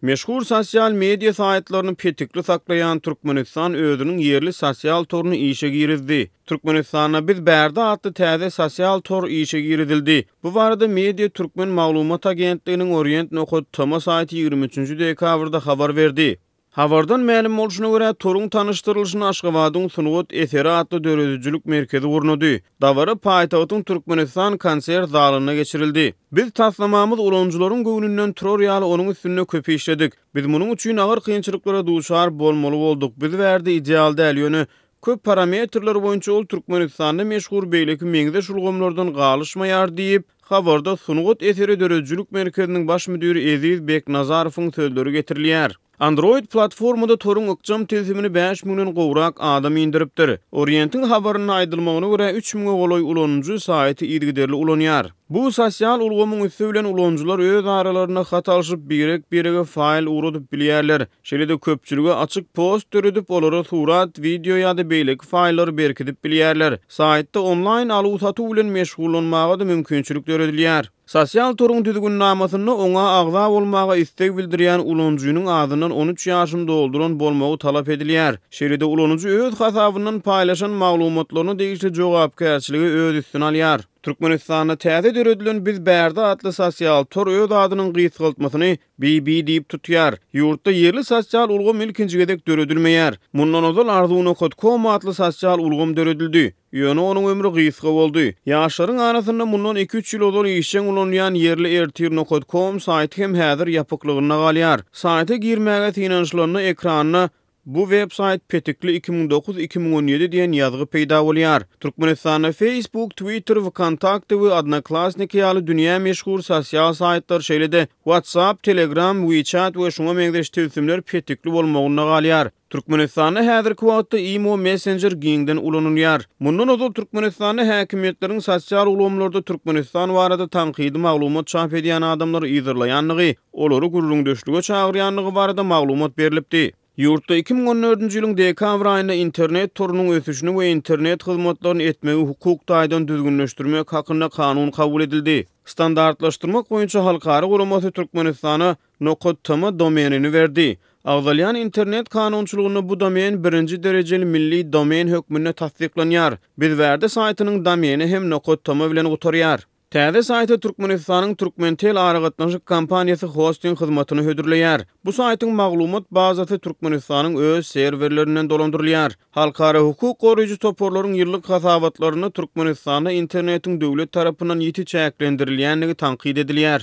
Meşhur sosial media saýtlaryny petikli saklaýan Türkmenistan özüniň ýerli sosial toruny işe girizdi. Türkmenistanda Biz bärde atly täze sosial tor işe girizildi. Bu barada Media Türkmen maglumat agentliginiň Orient nokat tm saýty 23 dekabrda habar berdi. Habardan mälim bolşuna görä, toruň tanyşdyrylyşyny Aşgabadyň Sungat eseri atly döredijilik merkezi gurnady. Dabara paýtagtyň Türkmenistan konsert zalynda geçirildi. Biz taslamamyz ulanyjylaryň göwnünden turar ýaly onuň üstünde köp işledik. Biz munuň üçin agyr kynçylyklara duçar bolmaly bolduk. Biz bärde ideal däl, ýöne köp parametrler boýunça ol Türkmenistanda meşhur beýleki meňzeş ulgamlardan galyşmaýar diýip, habarda Sungat eseri döredijilik merkeziniň baş müdiri Eziz Beknazarowyň sözleri getirilýär. Android platformada toruň ykjam tilsimini bäş müňden gowrak adam indiripdir. Orientiň habarynda aýdylmagyna görä, üç müňe golaý ulanyjy saýty yzygiderli ulanýar. Bu sosial ulgamyň üsti bilen ulanyjylar öz aralarynda hat alşyp, birek-birege faýl ugradyp bilýärler. Şeýle-de köpçülige açyk post döredip, olara surat, wideo ýa-da beýleki faýllary berkidip bilýärler. Saýtda onlaýn aluw-satuw bilen meşgullanmaga-da mümkinçilik döredilýär. Sosial toruň düzgünnamasynda oňa agza bolmaga isleg bildirýän ulanyjynyň azyndan 13 ýaşyny dolduran bolmagy talap edilýär. Şeýle-de ulanyjy öz hasabyndan paýlaşan maglumatlaryna degişli jogapkärçiligi öz üstüne alýar. Türkmenistanda täze döredilen Biz bärde atly sosial tor öz adynyň gysgaltmasyny BB diýip tutýar. Ýurtda ýerli sosial ulgam ilkinji gezek döredilmeýär. Mundan ozal Arzuw com atly sosial ulgam döredildi. Ýöne onuň ömri gysga boldy. Ýaşlaryň arasynda mundan iki-üç ýyl ozal işjeň ulanylýan ýerli ertir nokat kom saýty hem häzir ýapyklygynda galýar. Saýta girmäge synanyşylanda ekranda Bu web saýt petikli 2009, 2017 diýen ýazgy peýda bolýar. Türkmenistanda Facebook, Twitter, Wkontakte we Odnoklassniki ýaly dünýä meşhur sosial saýtlar, şeýle-de WhatsApp, Telegram, WeChat we şuňa meňzeş tilsimler petikli bolmagynda galýar. Türkmenistanda häzirki wagtda imo messenjer giňden ulanylýar. Mundan ozal Türkmenistanda häkimiýetleriň sosial ulgamlarda Türkmenistan barada tankydy maglumat çap edýän adamlary yzarlaýandygy, olary gürrüňdeşlige çagyrýandygy barada maglumat berlipdi. Ýurtda 2014-nji ýylyň dekabr aýynda internet torunyň ösüşini we internet hyzmatlaryny etmegi hukuk taýdan düzgünleşdirmek hakynda kanun kabul edildi. Standartlaşdyrmak boýunça halkara guramasy Türkmenistana Nokat tm domenini berdi. Agzalýan internet kanunçylygynda bu domen birinji derejeli milli domen hökmünde tassyklanýar. Bizbärde saýtynyň domeni hem nokat tm bilen gutarýar. Täze saýta Türkmenistanyň Türkmentel aragatnaşyk kompaniýasy hosting hyzmatyny hödürleýär. Bu saýtyň maglumat bazasy Türkmenistanyň öz serwerlerinden dolandyrylýar. Halkara hukuk goraýjy toparlaryň ýyllyk hasabatlarynda Türkmenistanda internetiň döwlet tarapyndan ýiti çäklendirilýändigi tankyt edilýär.